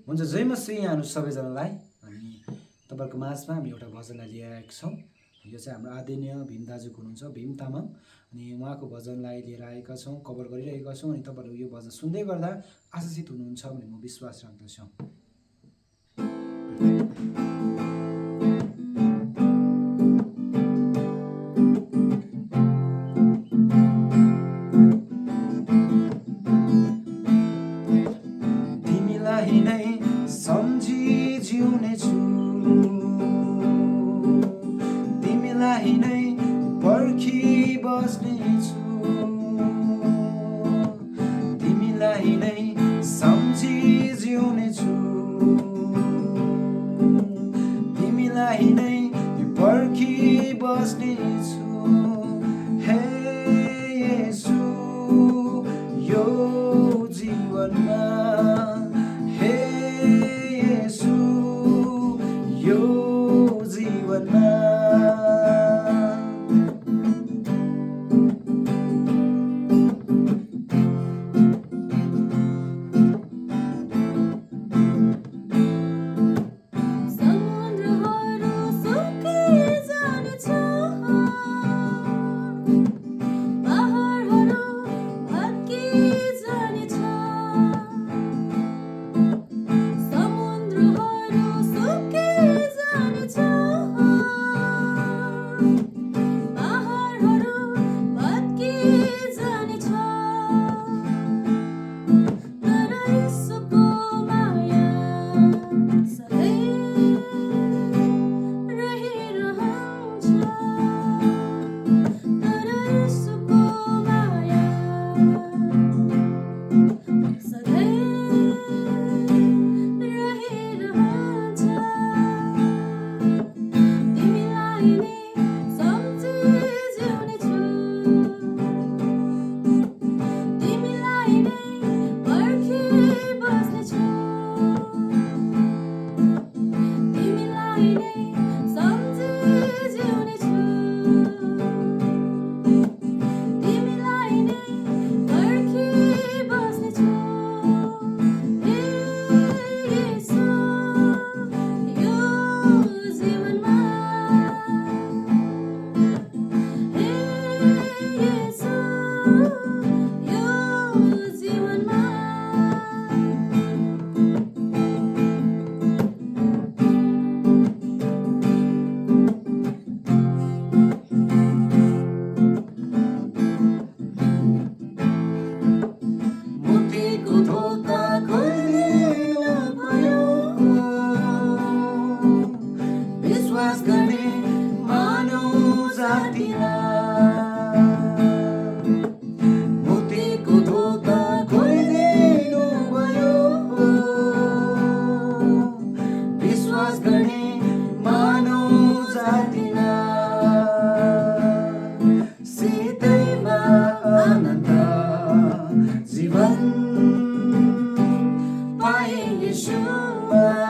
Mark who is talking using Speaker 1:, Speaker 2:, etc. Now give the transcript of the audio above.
Speaker 1: हुन्छ जय मसीह यहाँहरू सबैजनालाई। अनि तपाईँहरूको माझमा हामी एउटा भजनलाई लिएर आएका छौँ। यो चाहिँ हाम्रो आदरणीय भीम दाजुको हुनुहुन्छ, भीम तामाङ। अनि उहाँको भजनलाई लिएर आएका छौँ, कभर गरिरहेका छौँ। अनि तपाईँहरू यो भजन सुन्दै गर्दा आशिषित हुनुहुन्छ भन्ने म विश्वास राख्दछु। तिमीलाई नै सम्झी जिउनेछु, तिमीलाई नै पर्खी बस्नेछु, तिमीलाई नै सम्झी जिउनेछु, तिमीलाई नै पर्खी बस्नेछु। हे येशू यो जीवनमा, हे येशू यो जीवनमा। विश्वास गर्ने मानव जातिलाई मुक्तिको धोका खोलिदिनु भयो। विश्वास गर्ने मानव जातिलाई सिधैमा आनन्द जीवन पाए येशूमा।